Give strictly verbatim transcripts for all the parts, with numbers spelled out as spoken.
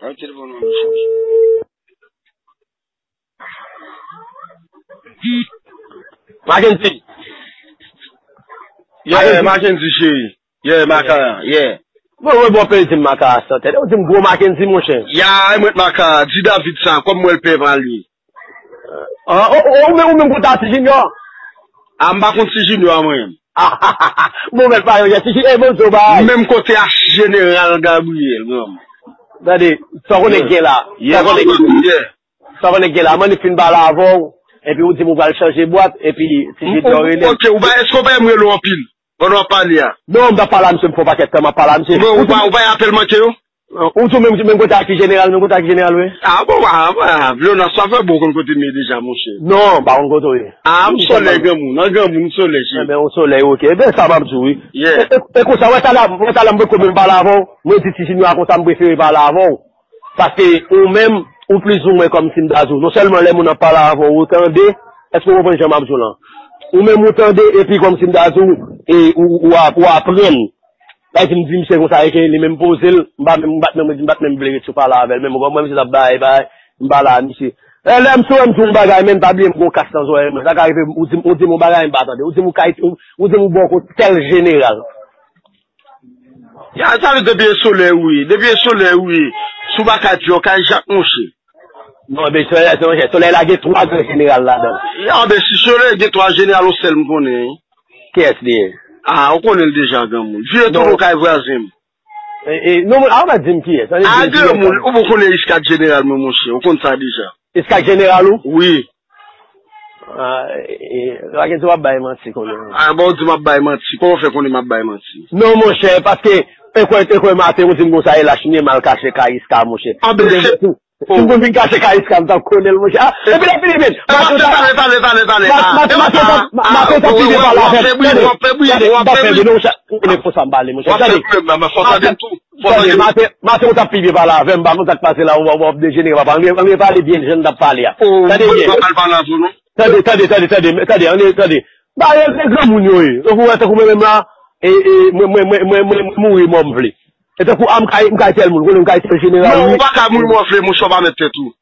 An telefòn mwen, mesye. Mackendy. Yeah, Mackendy cheri. Yeah, Makara, yeah. Bon, mwen bon pèdi m Makara san tèt. Ou di m gwo Mackendy, monchè. Ya, e mwen Makara, di David sa, kòm mwen l pè pa li. Ah, ou, ou, ou menm, ou menm konn Ti Junior? Ah, m pa konn Ti Junior, mwen. Bon, mèt pa yo, Ti Junior, e bon, zo bay. Menm kote ak Jeneral Gabriel, mwen. Tande, sa w konnen gen la. Sa w konnen gen la. Sa w konnen gen la. Mannik fin pale avè w, epi ou di m ou pral chanje bwat, epi Ti Junior rele m. Ok, ou pa, èske ou pa m rele w anpil? Pandan w ap pale a. Non, m t ap pale a misye, m fè yon pakèt tan m ap pale a misye. Men ou pa, ou pa gen apèl manke yo? Ou tou menm, menm kote ak Ti Jeneral, menm kote ak Ti Jeneral, wi. Ah, bon, ah, ah, Leonas, sa fè bon konn kote m ye deja, monchè. Non, m pa konn kote w ye. Ah, m solèy granmoun, an granmoun, m solèy, cheri. Enben, ou solèy, ok. Enben, sa m ap di w, wi. Yeah. E, e, e konsa, wè talè, wè talè m poko menm pale avè w. Mwen di Ti Junior a konsa m prefere pale avè w. Paske ou menm, ou plizoumwen kòmsi m ta di w. Non sèlman lè moun ap pale avè w, ou tande, èske w konprann jan m ap di w lan? Ou menm ou tande, epi kòmsi m ta di w, e ou, ou, ap-, ou aprann. Lè di m di misye konsa, e ke li menm poze l, m pa menm, m pa t menm, m pa t menm vle ret sou pale avè l. Menm kòm mwen, misye t ap bay, bay, m pale a misye. E lè m sou, m di w yon bagay, men pa bliye m gon kas nan zòrèy mwen. Sa ka rive, ou di m, ou di m yon bagay, m pa tande. Ou di m ou kay, ou, ou di m ou bò kote tèl jeneral. Ya, sa vle depi e solèy ou ye. Depi e solèy ou ye. Si w pa kay Pyòkay, Jak monchè. Non, men solèy la, se monchè. Solèy la gen twa gran jeneral ladan l. Ya, men si solèy gen twa jeneral, yon sèl m konnen, wi. Kiyès li ye? Ah, ou konnen l deja, granmoun. Vire tounen w kay vwazen m. E, e, non, a, ou pa di m kiyès. Ah, granmoun, ou poko konnen Iskak jeneral mwen, monchè. Ou konn sa deja. Iskak jeneral ou? Wi. Ah, e, e, Mackendy w ap bay manti konnen. Ah, bon, ou di m ap bay manti. Kòman w fè konnen m ap bay manti? Non, monchè, paske, e kwè, e kwè maten, ou di m konsa, e lach m ye, m al kache kay Iska, monchè. Ah, ben, se, si m konn vin kache kay Iska, m t ap konnen l, monchè. Ah, epi lè fini, men, maten w t ap, maten w t ap pibye pale avè m. Tande, tande, tande, m t ap fè bri, non, monchè, ou konnen konsa m pale, monchè. Tande. Tande, maten, maten ou t ap pi byen pale avè m, pa konn sa k pase la, w ap, w ap dejenere, papa. Ann, ann repale byen jan n t ap pale a. Tande byen. Tande, tande, tande, tande, tande, ann tande. Ba, e, e granmoun yo ye. Tankou, wè, tankou mwen menm la, e, e, mwen, mwen mouri mò m vle. E tankou, a, m kay, m kay tèl moun, konnen m kay tèl jeneral, wi. Non, ou pa ka mouri mò vle, monchè, w pa mèt tèt ou.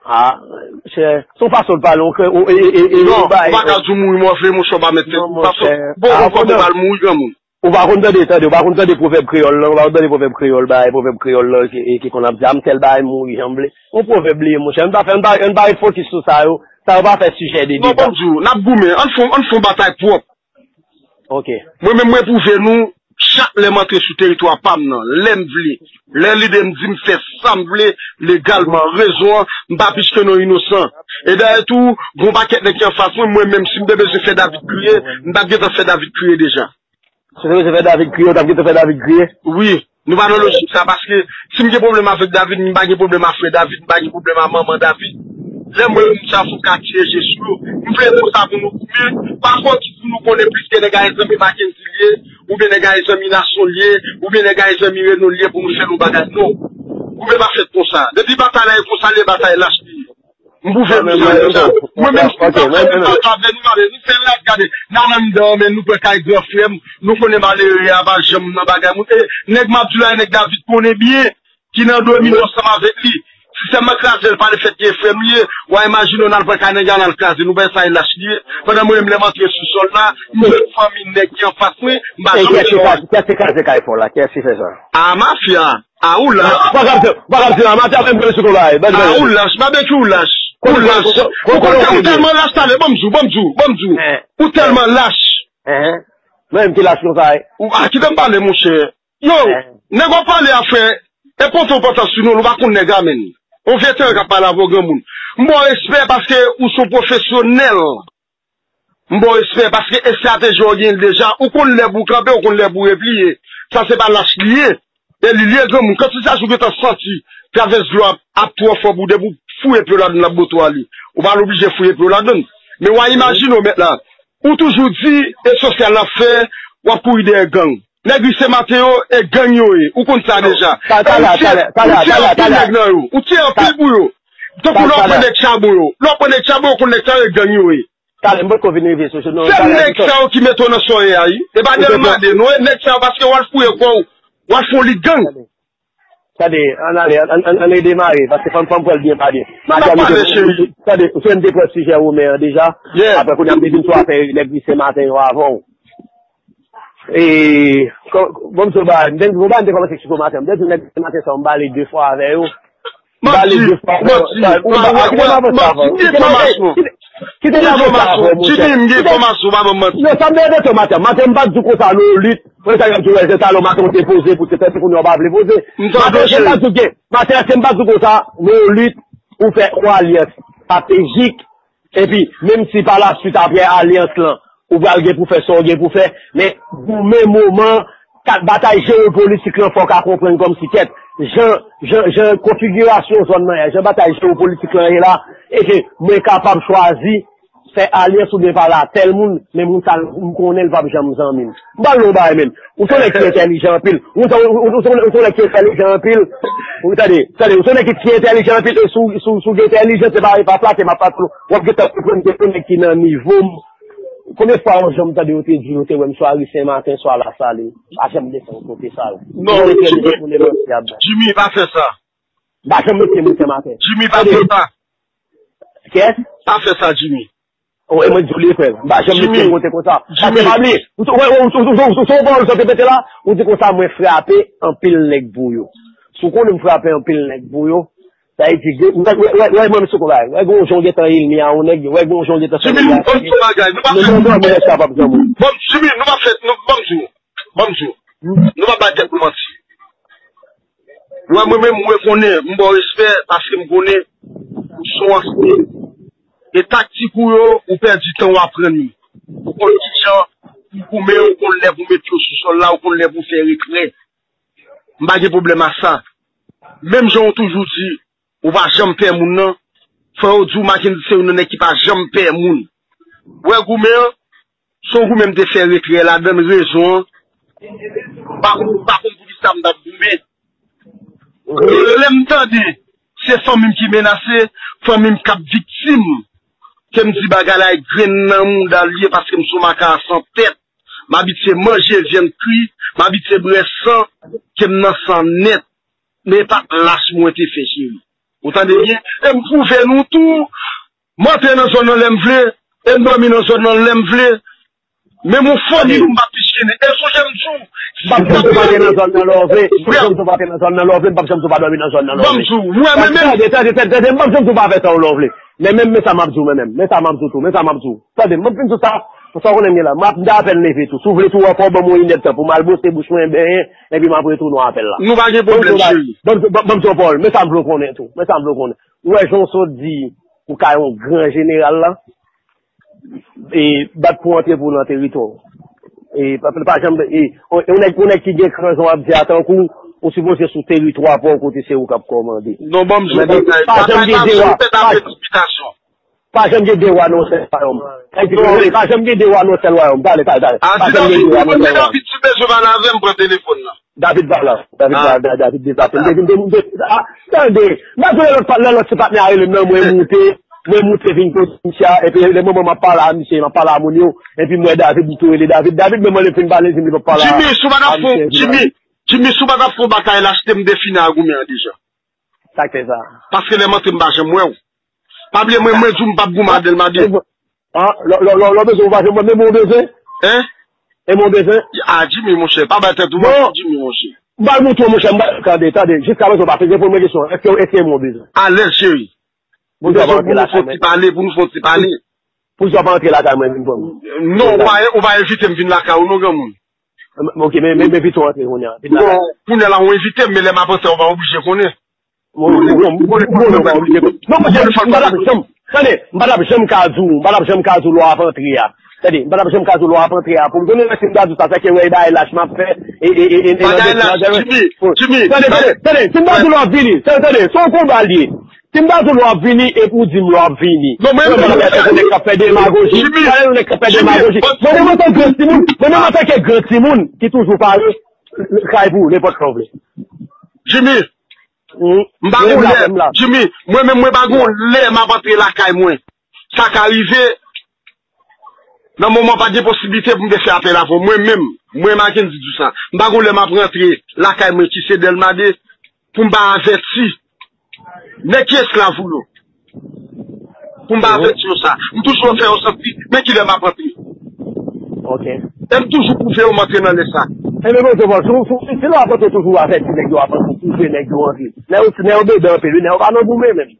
A, monchè, se yon fason w pale, ou, e, e, e, e, non, ou pa ka di w mouri mò vle, monchè, w pa mèt tèt ou. Paske, bon, ou konn ou pral mouri, granmoun. Ou pa konn tande, tande, ou pa konn tande pwovèb kreyòl lan, ou pa konn tande pwovèb kreyòl, bagay pwovèb kreyòl lan ki, ki konn ap di, a, m tèl bagay mouri jan m vle. Yon pwovèb li ye, monchè, ann pa fè, ann pa, ann pa ret fokis sou sa yo, sa yo pa fè sijè de deba. Bon, bon, m di w, n ap goumen, ann fè, ann fè yon batay pwòp. Ok. Mwen menm, mwen pwouve nou, chak lè m antre sou teritwa pa m nan, lè m vle, lè lide m di m fè sa m vle, legalman, rezon an, m pa plis ke non inosan. E dayè tou, gon pakèt nèg ki anfas mwen, mwen menm, si m te bezwen fè David kriye, m t ap gentan fè David kriye deja. Si w te bezwen fè David kriye, w t ap gentan fè David kriye? Wi, nou pa nan lojik sa, paske si m gen pwoblèm avèk David, m pa gen pwoblèm a frè David, m pa gen pwoblèm a manman David. Lè m wè moun sa fò m ka tire je sou yo, m vle konsa pou nou goumen, pa fò ki pou nou konnen plis ke nèg a zanmi Mackendy l ye, oubyen nèg a zanmi Nasyon l ye, oubyen nèg a zanmi Reno l ye pou nou fè nou bagay, non. Goumen pa fèt konsa. Depi batay la e konsa l ye, batay lach li ye. M pwouve nou sa deja. Mwen menm, si m ta fè, m ta fè, nou gade, nou fè rad, gade, n al anndan, men nou pran kay gran frè m, nou konnen malere a pa janm nan bagay moun. E, nèg m ap di w la, e nèg David konnen byen, ki nan domino ansanm avèk li. Si sèlman kraze l pa t fèt ke frè m li ye, w a imajine w n al pran kay nèg la, n al kraze, nou pa wè sa e lach li ye. Pandan mwen menm lè m antre sou sòl la, m jwenn fanmi nèg ki anfas mwen, m pa janm fè yon. Kiyès ki kraze kay pa w la? Kiyès ki fè sa? A, mafya. A, ou lach. Ou pa ka di, ou pa ka di, a, maten apre m pral sou konba. A, ou lach. Babekyou, ou lach. Ou lach. Ou konnen ou tèlman lach, talè, ban m di w, ban m di w, ban m di w. Ou tèlman lach. Mwen menm ki lach konsa. A, kite m pale, monchè. Yo, nèg w ap pale a, frè, e pote w pantan sou nou, ou pa konn nèg a, menn. On veteran k ap pale avè w, granmoun. M ba w respè paske ou se yon pwofesyonèl. M ba w respè, paske estrateji w genyen l deja. Ou konn lè pou w kanpe, ou konn lè pou w repliye. Sa se pa lach li ye. E li li ye, granmoun. Kantite jou w gentan santi travès dlo a ap twò fò pou w depi w fouye pye w ladan l ap bote w ale. Ou pa oblije fouye pye w ladan l. Men w a imajine w mèt la. Ou toujou di, e sosyal n ap fè, w ap kouri dèyè gang. Nèg Rise Maten yo, e gang yo ye. Ou konn sa deja. Ayisyen, ou tiye anpil nèg nan yo. Ou tiye anpil pou yo. Tankou lè w pran nèg Chabon yo. Lè w pran nèg Chabon yo, ou konn nèg sa yo, e gang yo ye. Talè, m potko vin rive sou, sou, non, se nèg sa yo ki mete w nan sa w ye a, wi. E pa Delmade, non, e nèg sa yo, paske w al fouye kò w, w al fè yon lit gang. Tande, ann ale, ann, ann, ann ale demare, paske fò m, fò m pran l byen pa byen. Madanm, tande, ou te pran sijè Romen an deja. Apre, kounye a, m te vin sou afè nèg Visye maten yo avè w. E, bon, m sou ba, m te, m te kòmanse eksplike w maten. M te di nèg Visye maten sa, m pale de fwa avè yo. M pale de fwa avè yo. Ou pa, ou pa, kite m avanse avan. Kite m avanse avan, monchè. Jimmy, m gen enfòmasyon, pa ban m manti. Non, sa m te rete maten. Maten, m pa t di w konsa, non, lit. Mwen sa yo di wè se talon maten ou te poze pou se fè moun yo pa vle poze. Maten se pa di gen. Maten se m pa di konsa, men yon lit pou fè yon alyans estratejik. Epi, menm si pa la swit apre alyans lan, ou pral gen pou fè sa ou gen pou fè, men goumen moman, kat batay jewopolitik lan fò w ka konprann kòmsi kèt, jan, jan, jan konfigirasyon zòn nan ye, jan batay jewopolitik lan ye la, e ke mwen kapab chwazi fè alyans oubyen pale a tèl moun, men moun sa a, m konnen l p ap janm zanmi m. M pral di w yon bagay menm. Ou se yon nèg ki entèlijan anpil. Ou se, ou, ou, ou se yon nèg ki entèlijan anpil. Ou tande, tande, ou se yon nèg ki, ki entèlijan anpil. E si w, si w, si w gen entèlijans, se pa, e pa flateman, pa flateman. W ap gentan konprann ke se yon nèg ki nan nivo m. Konbyen fwa yon jan m tande yo te di, yo te wè m swa Ri Sen Maten, swa Lasali. Pa janm desann kote sa yo. Non, Jimmy, pa fè sa. Pa janm mete moun Sen Maten. Jimmy, pa fè sa. Kiyès? Pa fè sa, Jimmy. O, e mwen di w li, frè. M pa janm mete yon kote konsa. Paske pa bliye, ou, ou, ou, ou, ou, ou, ou, ou, ou, ou, ou te pete la, ou di konsa, mwen frape anpil nèg pou yo. Si w konnen m frape anpil nèg pou yo, sa vle di, wè, wè, wè, wè, mwen, mesye konbay, wè, gon jan w gentan elmi a yon nèg, wè, gon jan w gentan fè nèg la. Jimmy, nou pa fè, non, non, non, mwen, sa p ap janm. Bon, Jimmy, nou pa fè, nou, ban m di w, ban m di w, nou pa bay tèt nou manti. Mwen, mwen menm, mwen konnen, m ba w respè, paske m konnen ou se yon anspil. E taktik ou yo, ou pèdi tan w aprann yo. Ou konn kijan pou goumen, ou konn lè pou met yo sou sòl la, ou konn lè pou fè retrè. M pa gen pwoblèm ak sa. Menm jan w toujou di, ou pa janm pè moun nan, fò yo di w Mackendy se youn nan nèg ki pa janm pè moun. Ou wè goumen an, se yon goumen m te fè retrè ladan l, rezon an, m pa konn, m pa konn poukisa m t ap goumen. Lè m tande se fanmi m ki menase, fanmi m k ap viktim, ke m di bagay la e grenn nan mouda l ye paske m se yon maka san tèt. M abitye manje vyann kri, m abitye bwè san, ke m nan san nèt. Men e pa t lach mwen te fè, cheri. Ou tande byen? E m pwouve nou tou, m antre nan zòn nan lè m vle, e m dòmi nan zòn nan lè m vle. Menm yon fanmi m pa pichene. E sonje m di w, m p ap janm di w pa antre nan zòn nan lè w vle. M p ap janm di w pa antre nan zòn nan lè w vle. M p ap janm di w pa dòmi nan zòn nan lè w vle. Ban m di w, mwen menm. Tande, tande, tande, tande, m p ap janm di w pa fè sa w lè w vle. Men menm, men sa m ap di w, men menm, men sa m ap di w tou, men sa m ap di w. Tande, m ap fin di w sa, sa w konnen m gen la. M ap, m ta apèn leve tou. Si w vle tou, w fè w ban mwen yon inèdtan pou m al bwose bouch mwen, benyen, epi m ap retounen w apèl la. Nou pa gen pwoblèm, cheri. Ban m, ban m, ban m di w yon pawòl, men sa m vle w konnen tou, men sa m vle w konnen. Ou wè jan w sot di, ou ka yon gran jeneral la, e bat pou antre pou w nan teritwa w. E pa, pa janm, e, yon nèg, yon nèg ki gen kran jan w ap di a tankou, ou sipoze sou teritwa pa w kote se ou k ap kòmande. Non, ban m di w, batay, pa janm gen dewa, pa janm gen dewa nan yon sèl wayòm. Pa janm gen dewa nan yon sèl wayòm. Tande, tande, tande. Pa janm gen dewa nan yon sèl wayòm. David, si w bezwen pale avè m, pran telefòn nan. David pa la. David pa, Da- David deplase. M te, m te, m te, ah, tande, m pa di lè lòt pa, lè lòt ti patnè a rele m nan, mwen moute, mwen moute vin kote misye a, epi lè moman m ap pale a misye, m ap pale a moun yo, epi m wè David, m tou rele David. David menm, lè m fin pale, li di m li p ap pale a misye. Jimmy, si w pa t ap fè, Jimmy, Jimmy, si w pa t ap fè yon batay la, achte m defini a goumen an deja. Sa k fè sa? Paske lè m antre, m pa janm wè w. Pa bliye mwen, mwen di w m p ap goumen a Dèlma de. Ah, lè, lè, lè, lè w bezwen, ou pa janm wè m, men mwen w bezwen? Hein? E mwen w bezwen? Ah, Jimmy, monchè, pa bay tèt ou manti, Jimmy, monchè. M pral montre w, monchè, m pral, tande, tande, jiska prezan w pa fin reponn mwen kesyon an, èske, èske mwen w bezwen? Alèz, cheri. Mwen bezwen pou nou fè yon ti pale, pou nou fè yon ti pale. Poukisa w pa antre lakay mwen vin pran mwen? Non, ou pa, ou pa envite m vin lakay ou non, granmoun. Ok, men, men, men envite w antre kounye a. Bon, kounye a la ou envite m, men lè m ap antre a ou pa oblije konnen. Bon, bon, bon, bon, non, pa oblije konnen. Non, monchè, m pa t ap janm, tande, m pa t ap janm ka di w, m pa t ap janm ka di w lè w ap antre a. Tande, m pa t ap janm ka di w lè w ap antre a. Pou m konnen si m ta di w sa, se ke wè e bagay lach m ap fè, e, e, e, e, e, bagay lach, Jimmy, Jimmy. Tande, tande, tande, si m ta di w lè w ap vini, tande, tande, se yon konba l ye. Si m ta di w lè w ap vini, epi w di m lè w ap vini. Non, men mwen menm, se yon nèg k ap fè demagoji. Jimmy, se yon nèg k ap fè demagoji. Mwen menm antanke gran timoun, mwen menm antanke gran timoun ki toujou pare, kay pou ou, nenpòt lè w vle. Jimmy, m pa gon lè, Jimmy, mwen menm mwen pa gon lè m ap antre lakay mwen. Sa ka rive, nan moman pa gen posiblite pou m te fè apèl avè w. Mwen menm, mwen Mackendy di w sa. M pa gon lè m ap rantre lakay mwen ki se Dèlma de. pou m pa avèti nèg ki esklav ou yo. Pou m pa avèti yo sa. M toujou fè yo santi men kilè m ap rantre. Ok. E m toujou pwouve yo m antre nan lè sa. Ebyen, bon, se bon. Si, si, si lè w ap rantre toujou avèti nèg yo, ap pwouve nèg yo antre. Nèg yo, nèg yo bebe anpil, wi, nèg yo pa nan goumen menm.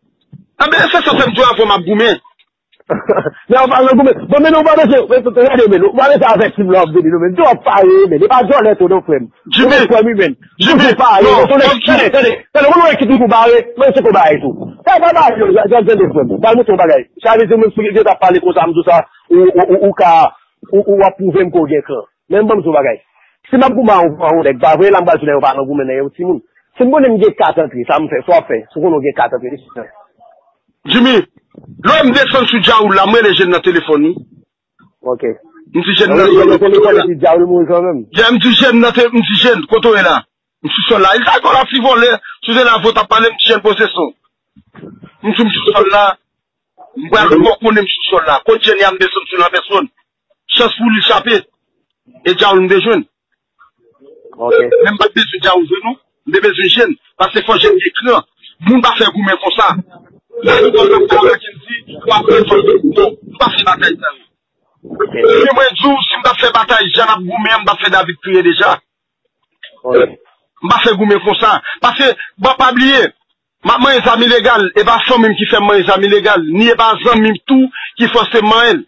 Anben, se sa fè m di w avan m ap goumen. Nèg yo pa nan goumen. Bon, men nou pa bezwen, men, men, gade, men, nou pa bezwen avèti m lè w ap vini, nou, men. Di w ap pare, men, e pa djòlè tou, non, frè m. Jimmy, ou kwè m, men. Jimmy, toujou pale, non, tande, tande, tande, ou wè ki toujou bare, men se ko bare tou. Sa pa bare, yo, yo, tande, frè m. Ba m montre yon bagay. Sa vle di, menm si yo t ap pale konsa, m di w sa, ou, ou, ou, ou ka, ou, ou ap pwouve m ke w gen kran. Men m ban m di w bagay. Si m ap goumen a yon, a yon nèg, pa vre, la m pral di w nèg yo pa nan goumen, nèg yo timoun. Si m konnen m gen kat antre, sa m fè, sa w ap fè, si w konnen w gen kat antre, li fini. Jimmy, lè m desann sou djawoul la, m rele jèn nan telefòn, wi. Ok. M di jèn nan telefòn, kote w ye la? Djawoul mouri kanmenm. Yeah, m di jèn nan te, m di jèn, kote w ye la? M sou sòl la. Li ta kò l ap fi vòlè. Si w te la, vò t ap pale, m di jèn poze son. M di m sou sòl la. M pral fè w konnen m sou sòl la. Kot jèn ya m desann sou l an pèsòn. Chans pou li chape. E djawoul m te jwenn. Ok. Men m pa t bezwen djawoul vre non. M te bezwen jèn. Paske fò jèn gen kran. Moun pa fè goumen konsa. Lè nou konn ap travay ki m di, w ap fè fò jèn. Non, m pa fè batay sa yo. Ok. E mwen di w, si m t ap fè batay jan n ap goumen an, m t ap fè David kriye deja. Ok. M pa fè goumen konsa. Paske, bon, pa bliye, m ap manyen zam ilegal. E pa fanmi m ki fè m manyen zam ilegal. Ni e pa zanmi m tou ki fòse m manyen l.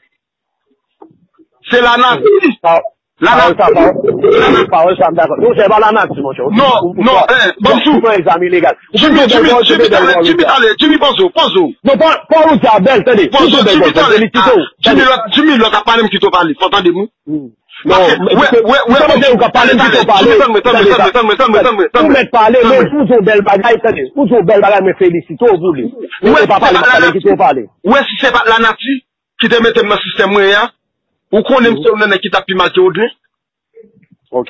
Se lanati. Pa- Pawòl sa, Lanati. pawòl, pawòl sa, m dakò. Non, se pa lanati, monchè. Non, non, eh, ban m sou. Ou pran egzanm ilegal. Jimmy, Jimmy, Jimmy, talè, Jimmy, poze w, poze w. Non, pa, pa ou di a bèl, tande. Poze w, Jimmy, talè. Ah, Jimmy, lè, Jimmy, lè w ap pale, m kite w pale. Fò w tande m, wi. Non, men, Wè, wè, wè, wè, ou ka pale, m kite w pale. Jimmy, tann mwen, tann mwen, tann mwen, tann mwen, tann mwen, tann mwen, tann mwen. Ou mèt pale, men ou di yon bèl bagay, tande. Ou di yon bèl bagay, mwen felisite w pou li. Men ou pa pale, m pa pale, m kite w pale. Wè, si se pa t lanati ki te mete m nan sistèm mwen an, ou konnen m se youn nan nèg ki t ap pi mal ke Odlin. Ok.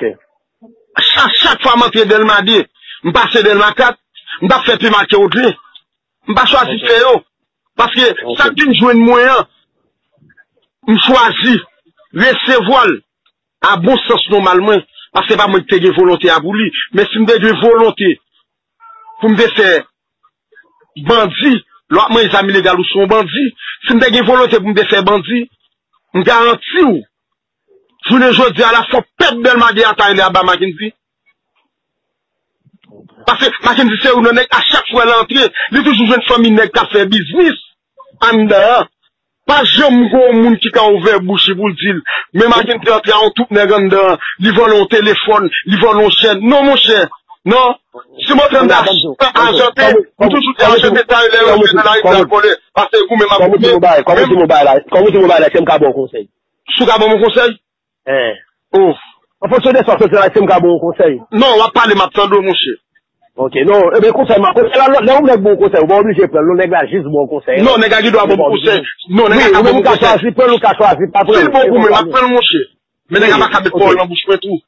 Chak, chak fwa m antre Dèlma de, m pase Dèlma kat, m t ap fè pi mal ke Odlin. M pa chwazi fè yo. Paske sa k vin jwenn mwen an, m chwazi resevwa l a bon sans nòmal mwen. Paske se pa mwen ki te gen volonte a pou li. Men si m te gen volonte pou m te fè bandi, lè w ap manyen zam ilegal, ou se yon bandi. Si m te gen volonte pou m te fè bandi, m garanti w, jounen jodi a la, fò pèp Dèlma de a ta rele aba Mackendy. Paske Mackendy se youn nan nèg, a chak fwa l antre, li toujou jwenn fanmi nèg k ap fè biznis anndan an. Pa janm gen yon moun ki ka ouvè bouch li pou l di l, men Mackendy antre a yon twoup nèg anndan an, li vòlè yon telefòn, li vòlè yon chèn. Non, monchè, non. Si m antre anndan a Ajante, m toujou di Ajante ta rele yo jwenn nan lari, m pral vòlè. Paske goumen m ap goumen. Kòman ti mo bagay la? Kòman ti mo bagay la? Kòman ti mo bagay la? Èske m ka ba w konsèy? Si w ka ban m yon konsèy? Hein. Oh. An fonksyon de sa w santi la, èske m ka ba w yon konsèy? Non, w ap pale, m ap tande w, monchè. Ok, non, ebyen konsèy, ma, konsèy la, lè yon nèg ba w konsèy, ou pa oblije pran l, non, nèg la jis ba w konsèy. Non, nèg la gen dwa ba m konsèy. Non, nèg la ka ba m konsèy. Ou ka chwazi pran l, ou ka chwazi pa pran l. Si l bon pou mwen, m ap pran l, monchè. Men nèg la pa ka met pawòl nan bouch mwen tou.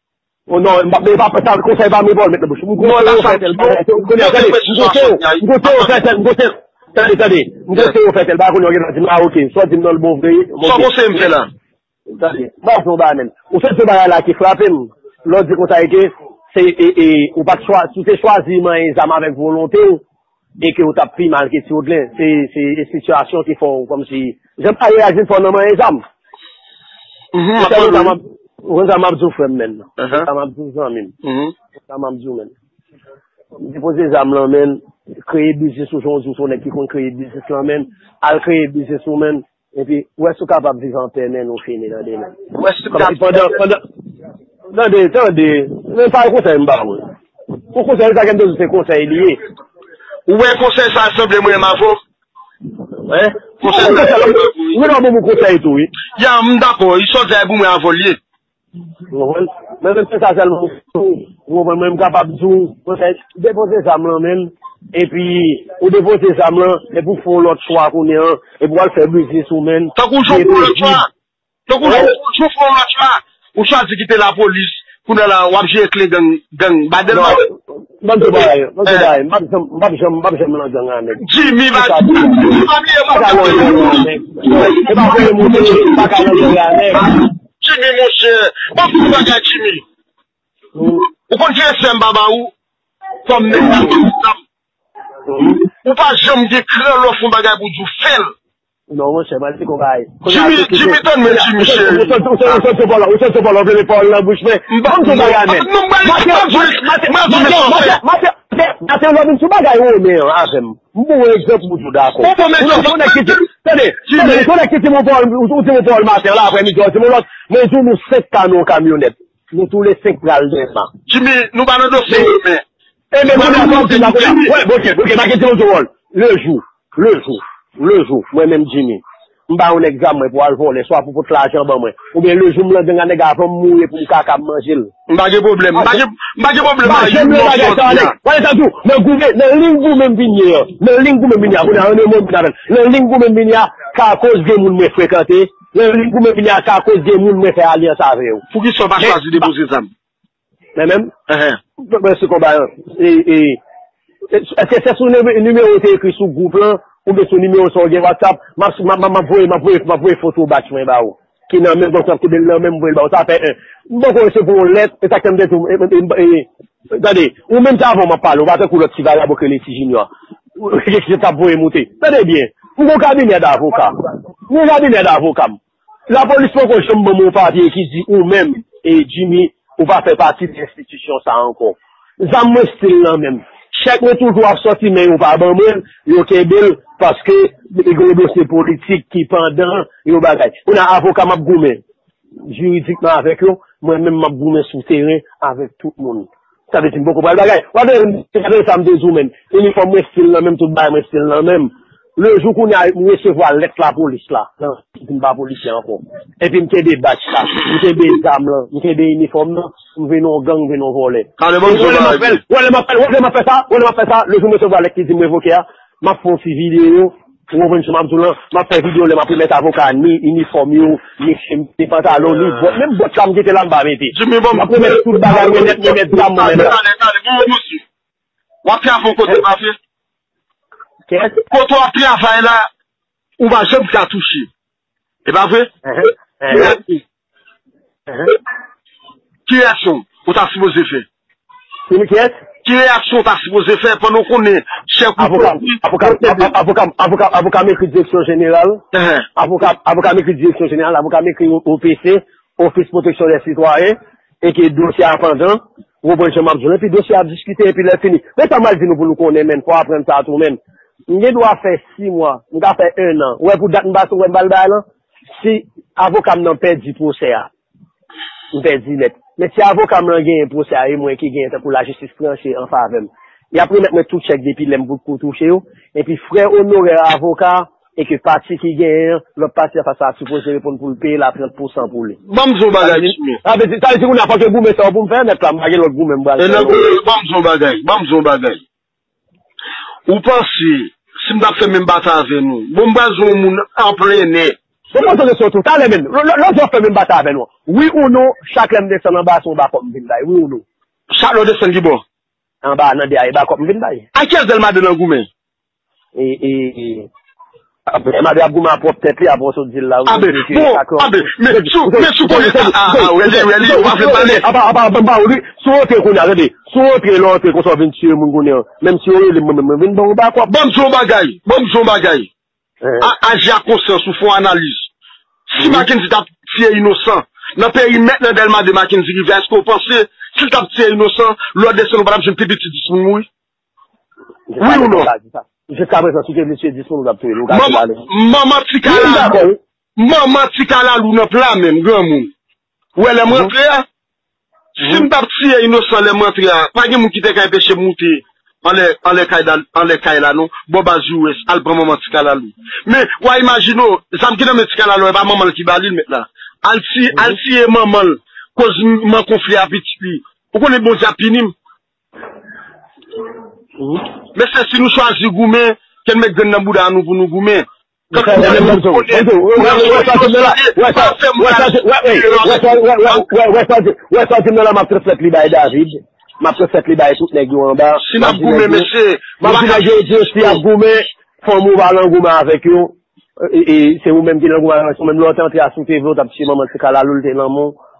Oh non, m pa, men pa sa, konsèy pa m, pa w met nan bouch. M konseye w fè tèl bagay. Kounye a, tande, m konseye w, m konseye w fè tèl, m konseye, tande, tande. M konseye w fè tèl bagay, kounye a, w gen dwa di m, ah, ok, sa w di m nan l bon vre. Sa w konseye m fè la? Tande, m ap di w bagay, men. Ou sot di yon bagay la ki frape m. Lè w di konsa, e ke, se, e, e, ou pa t chwa, si w te chwazi manyen zam avèk volonte w, e ke w t ap pi mal ke Ti Odlin. Se, se, e sitiyasyon ki fè w kòmsi, jan w pa reyaji fò nan manyen zam. Ou konn sa m ap, ou konn sa m ap di w, frè m, men. Ou konn sa m ap di w, zanmi m. Ou konn sa m ap di w, men. Depoze zam lan, men. Kreye biznis ou, jan w di w se yon nèg ki konn kreye biznis lan, men. Al kreye biznis ou, men. Epi, ou wè si w kapab viv anpè, men, ou fini, tande, men. Ou wè si w kapab. Pandan, pandan, tande, tande. Men pa konsèy m ba ou. Pou konsèy, sa ke m te di, se konsèy li ye. Ou wè konsèy sa sanble mwen menm avè w? Hein? Konsèy sa sanble mwen menm avè w, wi. Mwen nan bon konsèy tou, wi. Ya, m dakò, li sòti pou mwen avè w li ye. Ou konprann? Men menm se sa sèlman, ou konprann, mwen m kapab di w, konsèy, depoze zam lan, men, epi, ou depoze zam lan, epi w fè yon lòt chwa kounye a, epi w al fè biznis ou, men. Tankou jan w fè yon lòt chwa. Tankou jan w fè yon lòt chwa. Ou chwazi kite lapolis, kounye a la, w ap jere kle gang, gang, ba Dèlma. Ban m di w bagay, ban m di w bagay, m p ap janm, m p ap janm, m p ap janm nan gang a nèg. Jimmy, pa, pa bliye, m pa ka nan gang a nèg. E pa vre, monchè, m pa ka nan gang a nèg. Jimmy, monchè, ban m di w bagay, Jimmy. Ou konn ki respè m pa ba ou? kòm nèg ki gen zam. Ou pa janm gen kran lè w fè yon bagay pou w di w fè l. Non, monchè, m al di konbay. Jimmy, Jimmy, tann mwen, Jimmy, cheri. Ou santi yon pawòl, ou santi yon pawòl, ou vle pawòl nan bouch mwen. M pa di yon bagay, men. Non, m pa di yon bagay. Mateo, lè w vin sou bagay Romen an avè m. M ba w yon egzanp pou w dakò. Ou bon, men ou se yon nèg ki di, tande, tande, ou se yon nèg ki di m yon pawòl, ou di m yon pawòl maten la, aprè midi, ou di m yon lòt, men di w nou senk ka nan yon kamyonèt. Nou toule senk pral Dèlma. Jimmy, nou pa nan dosye Romen. E men kounye a sa w di la kounye a. Wè, ok, ok, pa gen ti moun sou wòl. Le jou, le jou, le jou, mwen menm Jimmy, m ba yon nèg zam mwen pou al vòlè, swa pou pot lajan ban mwen. Oubyen le jou m nan gang a nèg avan m mouri pou m kaka m manje l. M pa gen pwoblèm, m pa gen, m pa gen pwoblèm a yon mòso di a. Wale sa tou, nan goumen, nan liy goumen m vin ye an, nan liy goumen m vin ye a, kounye a, an de mo m vin avè l. Nan liy goumen m vin ye a, ka akoz de moun mwen frekante, nan liy goumen m vin ye a, ka akoz de moun mwen fè alyans avè yo. Poukisa w pa chwazi depoze zam? Men menm, mwen se konba an. E, e, èske se sou nime- nimewo w te ekri sou gwoup lan, oubyen sou nimewo sa w gen WhatsApp? M ap, m ap, m ap voye, m ap voye, m ap voye foto batch mwen ba ou. Ki nan men, donk, kote l nan men, m voye l ba ou. Sa fè en. M poko resevwa yon lèt, e sa k fè m te di w, e, e, e, e, tande, ou menm se avè w m ap pale, ou pa tankou lòt ti vagabon k rele Ti Junior. Ki t ap voye moute. Tande byen, m gon kabinè davoka. M gon kabinè davoka m. Lapolis poko janm ban m yon papye ki di ou menm, e Jimmy, ou pa fè pati de enstitisyon sa a ankò. Zam mwen still nan men m. Chèk mwen toujou ap sòti, men yo pa ban mwen l, yo kenbe l, paske gen yon dosye politik ki pandan yon bagay. Kounye a avoka m ap goumen jiridikman avèk yo, mwen menm m ap goumen sou teren avèk tout moun. Sa vle di m poko pral bagay. W ap tande sa m te di w menm. Inifòm mwen still nan men m, tout bagay mwen still nan men m. Le jou kounye a m resevwa lèt lapolis la, nan, m pa polisye ankò. Epi m kenbe batch la, m kenbe zam lan, m kenbe inifòm nan, m vin yon gang, m vin yon vòlè. Talè ban m di w yon bagay. Wè lè m ap fè, wè lè m ap fè sa, wè lè m ap fè sa, le jou m resevwa lèt ki di m revoke a, m ap fè yon ti videyo, ou konprann sa m ap di w lan, m ap fè videyo lè m ap remèt avoka ni inifòm yo, ni chenn, ni pantalon, ni bòt, menm bòt la m kite la m pa mete. Jimmy, ban m. M ap remèt tout bagay mwen nèt, remèt zam mwen nèt. Talè, talè, talè, ban m yon moso. W ap travay yon kote, pa vre? Kiyès? Kote w ap travay la, ou pa janm ka touche. E pa vre? Ki reyaksyon ou ta sipoze fè? Kiyès? Ki reyaksyon ou ta sipoze fè pandan w konnen chèk ou avoka, avoka, avoka, avoka, avoka m ekri direksyon jeneral. Avoka, avoka m ekri direksyon jeneral, avoka m ekri O P C, Ofis Pwoteksyon dè Sitwayen, e ke dosye a pandan, ou konprann jan m ap di w, epi dosye a ap diskite, epi lè fini. Men sa m al di nou pou nou konnen, menm, fò w aprann sa tou, menm. M gen dwa fè sis mwa, m ka fè en an. Ou wè pou dat m pase, ou wè m pa al bay lan? Si avoka m nan pèdi pwosè a, m pèdi nèt. Men si avoka m lan genyen pwosè a, e mwen ki genyen, tankou lajistis tranche an favè m, y ap remèt mwen tout chèk depi lè m potko touche yo, epi frè onorè avoka, e ke pati ki genyen an, lòt pati an fas la sipoze reponn pou l peye la trant pousan pou li. Ban m di w yon bagay, Jimmy. Sa vle di, sa vle di kounye a fòk e goumen sa yo pou m fè nèt la, m pa gen lòt goumen m pral fè non. Ban m di w yon bagay, ban m di w yon bagay. Ou panse, si m t ap fè menm batay avè nou, bon, m pral di w yon moun an plen nè. Bon, poze kesyon tou, talè menm, lò, lò, lòt jou w ap fè menm batay avè nou. Wi ou non, chak lè m desann anba, se yon bakòp m vin bay, wi ou non? Chak lè w desann ki bò? Anba, nan dèyè, e bakòp m vin bay. A kiyès Dèlma de nan goumen? E, e, e. Apre, Dèlma de ap goumen a pwòp tèt li, apre w sot di l la, wi. Abe, bon, abe, men si w, men si w konnen sa, a, a, wè li, wè li, ou pa fè pale. Apa, apa, apa, apa, wi, si w antre kounye a, tande, si w antre, lè w antre konsa w vin tiye moun kounye a, menm si yo rele m, mwen menm, mwen vin ban w bakòp. Ban m di w yon bagay, ban m di w yon bagay. A, aji a konsyans ou, fè yon analiz. Si Mackendy t ap tiye inosan, nan perimèt nan Dèlma de Mackendy rive a, èske w panse, si l t ap tiye inosan, lè w desann ou pa t ap jwenn pi piti dis moun mouri? Wi ou non? Jiska prezan, si w te vle tiye dis moun, ou t ap touye l, ou ka di pale. Manman ti kalalou, manman ti kalalou nan pla menm, granmoun. Ou wè lè m rantre a, si m t ap tiye inosan lè m rantre a, pa gen moun ki te ka enpeche m moute anlè, anlè kay la, anlè kay la non, bò baz U S, al pran manman ti kalalou. Men, w a imajine w, zam ki nan men ti kalalou, e pa manman l ki ba li l, mèt la. Al tiye, al tiye manman l, koz m, m an konfli a pitit li. Ou konnen Bondye ap pini m. Mesye, si nou chwazi goumen, ke n met grenn nan bouda nou pou nou goumen. Wè sa w di m nan la, m ap transmèt li bay David. M ap transmèt li bay tout nèg yo anba. Si n ap goumen, mesye, m ap di nèg yo, di yo, si y ap goumen, fanmi w pa nan goumen avèk yo. E, e, se ou menm ki nan goumen avèk yo. Menm lè w te antre a, si w te vle, w t ap tiye manman ti kalalou, l te nan men w.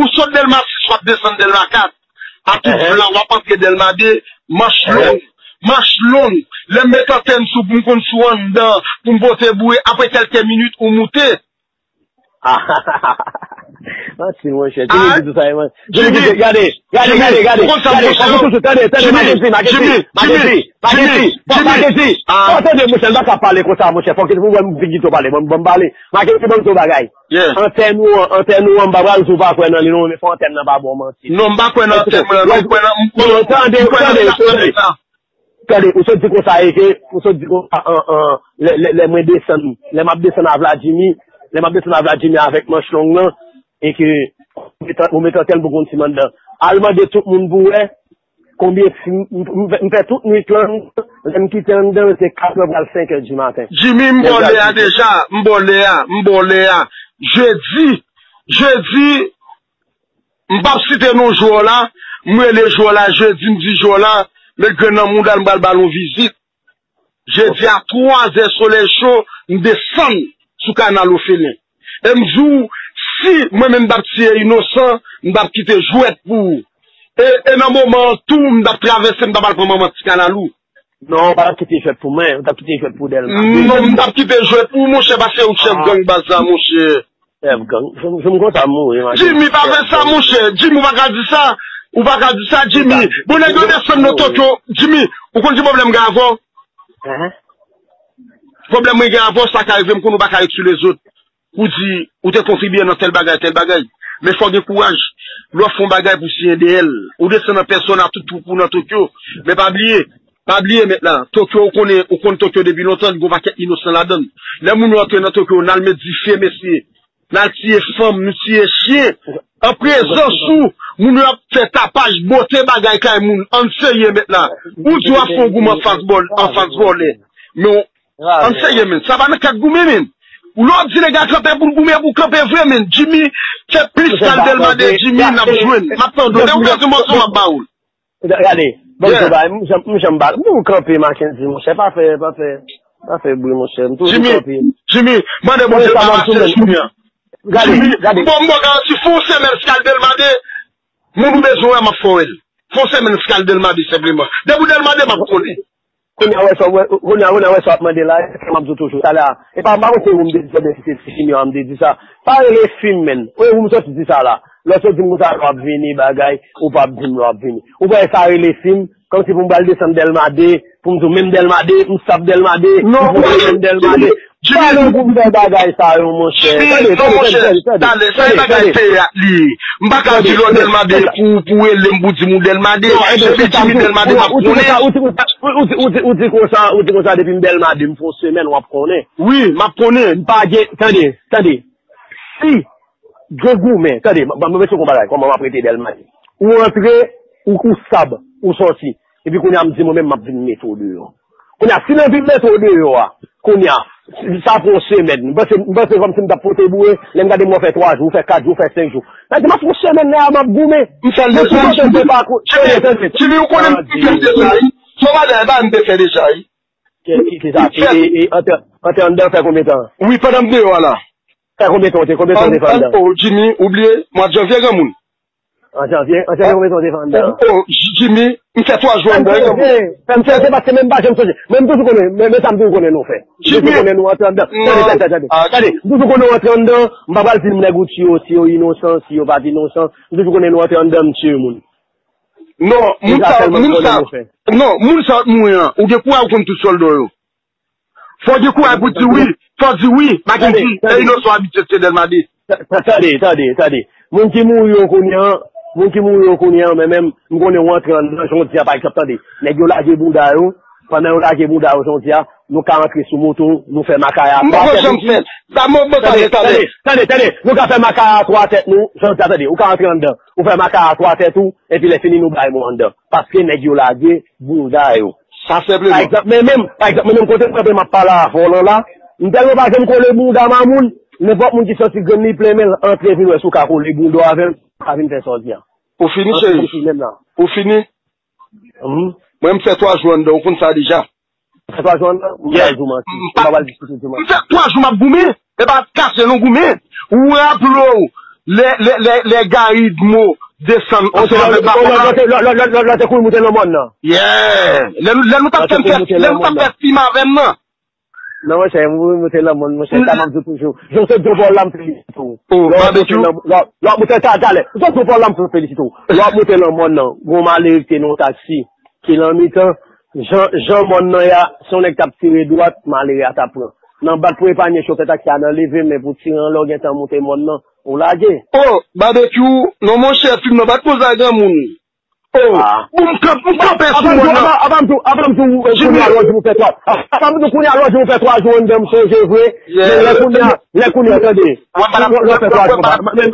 ou sot Dèlma sis, w ap desann Dèlma kat. A tout vlan, w ap antre Dèlma de, manch long. Manch long. Lè m met antèn sou pou m konn sou anndan, pou m pote boure, apre kèlke minit, ou moute. Manti, monchè. Jimmy di tout sa, man. Jimmy, gade, gade, gade, gade. Ou konn sa m konn fè yo. Tande, tande, Mackenzie, Mackenzie, Mackenzie, Mackenzie. Fò tande, monchè, m pa ka pale konsa, monchè. Fòk ou wè m vin kite w pale. Ban m pale. Mackenzie, ban m di w bagay. Antèn ou an, antèn ou an, m pa pral di w pa kwè nan li non, men fò antèn nan pa ba w manti. Non, m pa kwè nan antèn mwen, non, m kwè nan, m kwè nan, m kwè nan relasyon sa. Tande, ou sot di konsa e ke, ou sot di konsa an, an, lè, lè, lè mwen desann, lè m ap desann a Vladjimi, lè m ap desann a Vladjimi avèk manch long lan, e ke ou met, ou met antèn pou konn si m anndan. Al mande tout moun pou wè konbyen fi m, m, m, m fè tout nwit lan, lè m kite anndan, se katrè pral senkè di maten. Jimmy, m ba w lè a deja, m ba w lè a, m ba w lè a. Jedi, jedi, M p ap site non jwè w la, m rele jwè w la jedi, m di jwè w la, met grenn nan mouda l, m pral ba l yon vizit. Jedi a twa zè, solèy cho, m desann sou Kanal Ofelen. E m di w, si mwen menm m t ap tiye inosan, m t ap kite jwèt pou ou. E, e nan moman an tou, m t ap travèse, m t ap al pran manman ti kanal ou. Non, ou pa t ap kite jwèt pou mwen, ou t ap kite jwèt pou Dèlma. Non, m t ap kite jwèt pou ou, monchè, paske ou chèf gang baz la, monchè. Chèf gang. Jwenn m konsa m mouri, man. Jimmy, pa fè sa, monchè. Jimmy, ou pa ka di sa. Ou pa ka di sa, Jimmy. Bon, nèg yo desann nan Tokyo. Jimmy, ou konn ki pwoblèm m gen avè w? Pwoblèm mwen gen avè w, sa ka rive m konn ou pa ka ret sou lezòt. Ou di, ou te kontribye nan tèl bagay, tèl bagay. Men fò w gen kouraj. Lè w fè yon bagay pou siyen dèyè l. Ou desann an pèsòn a tout twoup ou nan Tokyo. Men pa bliye, pa bliye mèt la. Tokyo, ou konnen, ou konn Tokyo depi lontan, li gen yon pakèt inosan ladan l. Lè moun yo antre nan Tokyo, n al met dife, mesye. N al tiye fanm, nou tiye chen. An prezans ou, moun yo ap fè tapaj, bote bagay kay moun. Ann serye mèt la. Ou di w ap fè yon goumen anfas bòl, anfas vòlè. Men ann serye men. Sa pa nan kad goumen men. Ou lè w ap di nèg la kanpe pou l goumen, pou kanpe vre men. Jimmy, fè plis kal Dèlma de Jimmy, n ap jwenn. M ap tande w. Depi w bezwen mòso, m ap ba ou l. Gade, ban m di w bagay, m janm, m janm bat. Bon, kanpe, Mackenzie, monchè, pa fè, pa fè, pa fè bri, monchè. M toujou kanpe. Jimmy, mande Bondye pa pase jounen an. Gade, Jimmy, gade. Bon, m ba w garanti, fè yon semèn Scal Delmade, moun ou bezwen wè, m ap fè w wè l. Fè yon semèn Scal Delmade, senpleman. Depi w Delmade, m ap konnen. Kounye a, wè sa, wè, kounye a, kounye a, wè sa w ap mande la, e sa m ap di w toujou. Talè a, e pa, m pa konn se ou m te di sa, oubyen si se Ti Jimmy a m te di sa. Pa rele fi m, menn. Ou, ou m soti di sa la. Lè w sot di m konsa, w ap vini, bagay, ou p ap di m lè w ap vini. Ou kwè sa rele fi m? Kòmsi pou m pral desann Delmade, pou m di w menm Delmade, m sap Delmade, m pou desann Delmade. Pa nan pou m fè bagay sa yo, monchè. Tande, tande, tande, tande, tande. Talè, sa e bagay teyat li ye. M pa ka di lè w Delmade pou, pou rele m pou di m ou Delmade. Depi Jimmy Delmade, m ap konnen. Ou di konsa, ou di konsa, depi m Delmade, m fè yon semèn, w ap konnen. Wi, m ap konnen. M pa gen, tande, tande. Si gen goumen, tande, ban m mete w yon bagay, kòman m ap rete Delmade. Ou antre, ou, ou sab, ou sòti. Epi kounye a m di mwen menm m ap vin mete w deyò. Kounye a, si nan vin mete w deyò a, kounye a, sa pran yon semèn. M panse, m panse kòmsi m t ap pote boure, lè m gade m wè w fè twa jou, w fè kat jou, w fè senk jou. Sa di m ap pran semèn la, m ap goumen. M fè l deja. Jimmy, Jimmy, ou konnen m te fè l deja, wi. Fò bagay la, m te fè deja, wi. Ki, ki, ki sa? Ki, e, e, antre, antre anndan fè konbyen tan? Wi, pandan m deyò a la. Fè konbyen tan w te, konbyen tan w te fè anndan? Oh, Jimmy, ou bliye, mwa janvye, granmoun. An janvye, an janvye, konbyen tan w te fè anndan? Oh, Jimmy, m fè twa jou anndan, wi, granmoun. Fè m chèche, paske mwen m pa janm sonje. Men m toujou konnen, men, men sa m toujou konnen nou fè. M toujou konnen nou antre anndan. Tande, tande, tande, tande. Tande, m toujou konnen nou antre anndan. M pa pral di m nèg ou tiye yo, si yo inosan, si yo pa t inosan. M toujou konnen nou antre anndan, m tiye moun. Non, moun sa, moun sa, non, moun sa mouri an, ou gen kouraj ou konn tout sòlda yo. Fò w gen kouraj pou di wi, fò w di wi, pa gen di, e inosan abitye tire dèlmadi. Tande, tande, tande. Moun ki mouri yo kounye an, moun ki mouri yo kounye an, men menm, m konnen w antre anndan, jodi a, pa egzanp, tande. Nèg yo lage bounda yo, pandan yo lage bounda yo jodi a, nou ka antre sou moto, nou fè makaya. M poko janm fè l. Sa mwen, bon, tande, tande, tande, tande, tande. Nou ka fè makaya atò a tèt nou, jodi a, tande. Ou ka antre anndan, ou fè makaya atò a tèt ou, epi lè fini nou bay mò anndan. Paske nèg yo lage bounda yo. Sa senpleman. Pa egzanp, men menm, pa egzanp, men menm kote m kanpe m ap pale avè w lan la, m tèlman pa janm kole bounda mamoun, nenpòt moun ki santi grenn li plen men l antre vin wè si w ka kole bounda w avè l, pa vin fè sa w di a. Ou fini, cheri? Ou fini? Mwen, m fè twa jou anndan, ou konn sa deja. Fè twa jou anndan? M pa di w manti. M pa pral diskite dimanch. M fè twa jou m ap goumen. E pa kase non goumen. Ou raple w, lè, lè, lè, lè Gary Dmo desann ansanm avèk Bafon la. Lè w te kouri moute nan mòn nan. Yeah. Lè nou, lè nou t ap fè m fè, lè nou t ap fè fim avè m nan. Non, monchè, m kouri moute nan mòn, monchè, sa m ap di w toujou. Jan w sot Djopòl la, m felisite w. Lè w ap moute nan, lè w ap moute, talè, talè. Jan w sot Djopòl la, m felisite w. Lè w ap moute nan mòn nan, gon malere ki te nan yon taksi. Ki nan mitan, jan, jan mòn nan ye a, si yon nèg t ap tire dwat, malere a t ap pran. Nan bat pou epanye chofè taksi a nan leve men pou tire an lè w gentan moute mòn nan, ou lage. Oh, Babekyou, non monchè, fim nan pa t konn sa granmoun. Oh, bon, m kanpe, m kanpe sou mòn nan. Apa m tou, apa m tou, kounye a lòt jou m fè twa. Apa m tou kounye a lòt jou m fè twa jou anndan m sonje vre. Men lè kounye a, lè kounye a, tande. Lè w fè twa jou. Men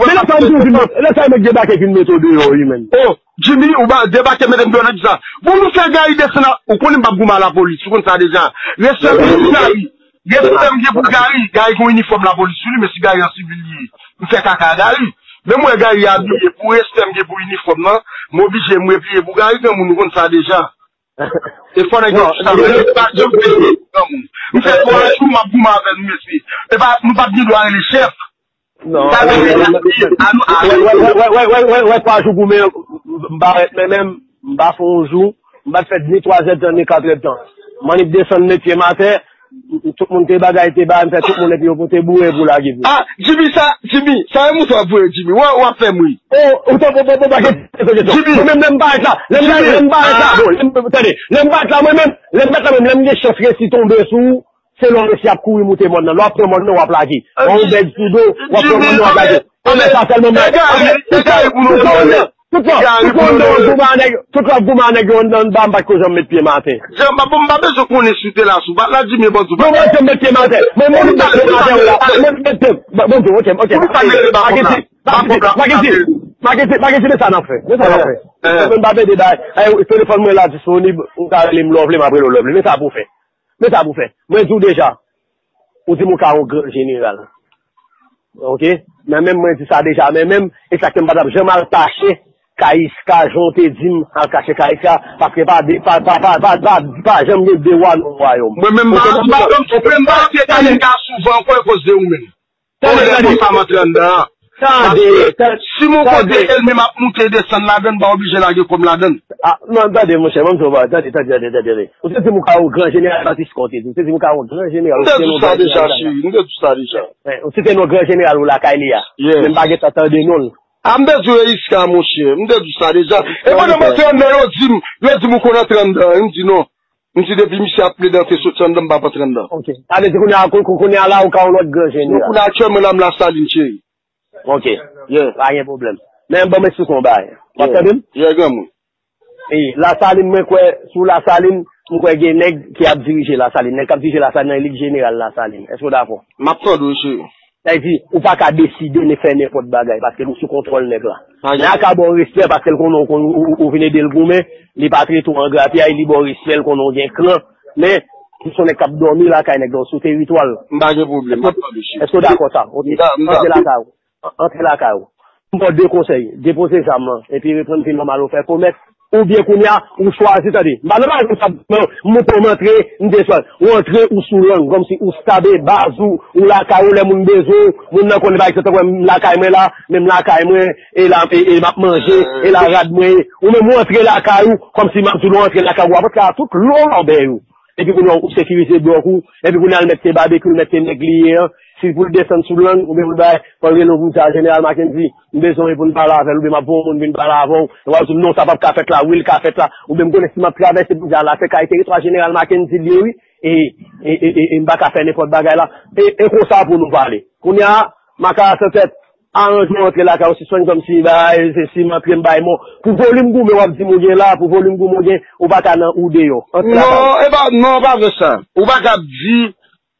lè sa m tou vin, lè sa nèg debake vin mete w deyò, wi, menm. Oh, Jimmy, ou ba debake mete m deyò nan kisa? Bon, nou fè Gary desann la. Ou konnen m p ap goumen a lapolis, ou konn sa deja. Respè m gen pou Gary. Respè m gen pou Gary. Gary gen yon inifòm lapolis sou li, men si Gary an sivil li ye, m fè kaka a Gary. Men m wè Gary abiye, pou respè m gen pou inifòm nan, m oblije m repliye pou Gary, granmoun, ou konn sa deja. E fò nèg yo sa, men pa janm veye granmoun. M fè twa jou, m ap goumen avè nou, mesye. E pa, nou p ap gen dwa rele chèf. Non. Wè, wè, twa jou goumen, m pa rete, men menm, m pa fè yon jou, m pa t fè ni twa zè tan, ni kat è tan. Mannik desann met pye m atè, tout moun te bagay, te ba, m fè tout moun, epi yo pote boure pou lage pou. Ah, Jimmy, sa, Jimmy, sa e mouton ap voye, Jimmy. Wè, w ap fè m ri. Oh, ou t ap, bon, bon, bon, pa gen, Jimmy. Mwen menm, lè m parèt la, lè m, lè m parèt la, bon, lè m, tande, lè m parèt la, mwen menm, lè m parèt la, menm, lè m gen chans resi tonbe sou ou, se lè w resi ap kouri moute mòn nan. Lè w ap pran mòn nan, w ap lage. Wè yon bèg sou do, w ap pran mòn nan, w ap lage. Anben sa sèlman mwen. Tout lè, tout lè, tout lè w ap goumen a nèg, tout lè w ap goumen a nèg yo anndan anba, m pa t ko janm met pye m atè. Jan, m pa, m pa bezwen konnen si w te la, si w pa t la, Jimmy, bon, ou pa. Non, mwen janm met pye m atè. Mwen, mwen met pye m atè, w la. Mwen met pye m. Bon, bon, ok, ok. Pa gen ti, pa gen ti, pa gen ti, pa gen ti, pa gen ti, men sa n ap fè. Men sa n ap fè. Mwen pa pede bay. Telefòn mwen la disponib, ou ka rele m lè w vle, m ap rele w lè w vle. Men sa pou fè. Men sa pou fè. Mwen di w deja, ou di m ou ka yon gran jeneral. Ok? Men menm mwen di sa deja, men menm, e sa k fè m pa t ap janm al kache Kayiska, jan w te di m al kache Kayiska, paske pa de, pa, pa, pa, pa, pa, pa janm gen de wa nan yon wayòm. Mwen menm, m pa, m pa, m pa antre Kayiska souvan ankò akoz de ou menm. Tande, tande. Sa m antre anndan an. Tande, tande. Si m yon kote ènmi m ap moute desann ladann, m pa oblije lage kò m ladann. Ah, non, tande, monchè, ban m di w, tande, tande, tande, tande. Ou te di m ou ka yon gran jeneral, Batis, kò w te di. Ou te di m ou ka yon gran jeneral. M te di w sa deja, cheri. M te di w sa deja. Ou site non gran jeneral ou lakay li a. Men m pa gentan tande non l. Ah, m te di w Kayiska, monchè. M te di w sa deja. E pandan m antre anndan, yo di m, yo di m ou konn antre anndan. M di non. M di depi misye ap plede antre soti anndan, m p ap antre anndan. Ok. Sa vle di kounye a, kou-, kou-, kounye a la, ou ka yon lòt gran jeneral. Non, kounye a aktyèlman la, m Lasalin, cheri. Ok. Yeah. Pa gen pwoblèm. Men ban m esplike w yon bagay. W ap tande m? Yeah, granmoun. E, Lasalin, mwen kwè, sou Lasalin, mwen kwè gen nèg ki ap dirije Lasalin. Nèg k ap dirije Lasalin nan, e li k jeneral Lasalin. Èske w dakò? M ap tande w, cheri. Sa vle di, ou pa ka deside ne fè nenpòt bagay, paske l sou kontwòl nèg la. Nèg la ka ba w respè, paske l konnen ou, ou, ou, ou vin ede l goumen, li pa trete w an grapyay, li ba w respè, l konnen w gen kran, men, li se yon nèg k ap dòmi lakay nèg la, sou teritwa l. M pa gen pwoblèm, m ap tande, chef. Èske w dakò sa? Ok. M da-, m da-, Antre lakay ou. An-, antre lakay ou. M ba w de konsèy. Depoze zam lan. Epi reprann vi nòmal ou fè komès. Oubyen kounye a, ou chwazi, tande. M pa nan bagay konsa, non. M monte, m antre, m desann. Ou antre, ou sou lang. Kòmsi ou stabe baz ou, ou lakay ou, lè moun bezwen w. Moun nan konnen, pa egzanp, tankou m lakay mwen la, men m lakay mwen, e la, e, e m ap manje, e la rad mwen ye. Ou menm, ou antre lakay ou, kòmsi m ap di w, ou antre lakay ou, apot la, tout lòbèy ou. Epi kounye a ou sekirize blòk ou, epi kounye a l mèt se babekyou, l mèt se nèg li ye an. Si pou l desann sou lang, oubyen pou l bay, fò l rele w pou l di a Jeneral Mackendy, m bezwen w pou n pale avè l, oubyen m ap voye yon moun vin pale avè w. Epi w ap di m non, sa p ap ka fèt la, wi, l ka fèt la. Oubyen m konnen si m ap travèse pou di a la, se kay teritwa Jeneral Mackendy l ye, wi. E, e, e, e, e m pa ka fè nenpòt bagay la. E, e konsa pou nou pale. Kounye a, makara san tèt, aranje w antre lakay ou, sispann kòmsi bay, se si m antre m bay mò. Pou volim goumen w ap di m ou gen la, pou volim goumen w gen, ou pa ka nan ou deyò. Antre lakay ou. Non, e pa, non, pa vre sa. Ou pa ka ap di,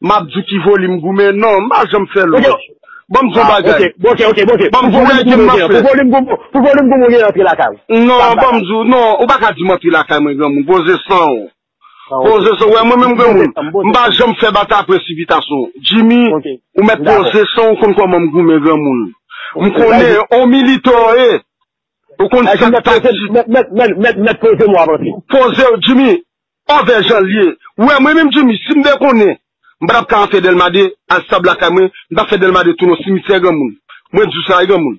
m ap di w ki volim goumen. Non, m pa janm fè lòj. Ban m di w yon bagay. Ok, ok, ok, ok. Ban m di w yon bagay ke m ap fè. Pou volim goumen w gen, pou volim goumen, pou volim goumen w gen, antre lakay ou. Non, ban m di w, non, ou pa ka di m antre lakay mwen, granmoun. Poze san w. Poze san w, wè mwen menm granmoun, m pa janm fè batay presipitasyon. Jimmy, ou mèt poze san w, ou konn kòman m goumen granmoun. M konnen on militan w ye. Ou konn sa k taktik. Mèt, mèt, mèt, mèt, mèt poze mo avanse. Poze w, Jimmy, anvè jan l ye. Ou wè mwen menm Jimmy, si m te konnen, m pa t ap ka antre Dèlma de, al stab lakay mwen, m t ap fè Dèlma de tounen yon simityè granmoun. Mwen di w sa wi granmoun.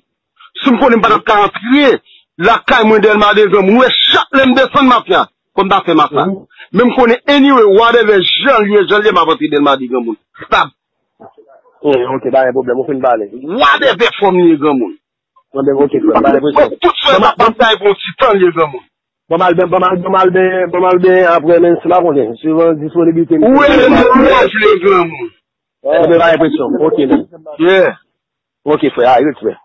Si m konnen m pa t ap ka antre lakay mwen Dèlma de granmoun, ou wè chak lè m desann mafya, fò m ta fè mafya. Men m konnen anyway, whatever jan l ye, jan l ye, m ap antre Dèlma de granmoun. Stab. Ok, pa gen pwoblèm, ou fin pale. Whatever fòm li ye granmoun. Mwen menm, ok, frè, pa gen presyon. Tout frè m ap batay pou yon ti tan li ye granmoun. Ban m al ben, ban m al, ban m al ben, ban m al ben apre, men se pa konnen. Suivan disponibilite m. Ou rele m lè w vle granmoun. Mwen pa gen presyon. Ok, men. Yeah. Ok, frè, a, respè.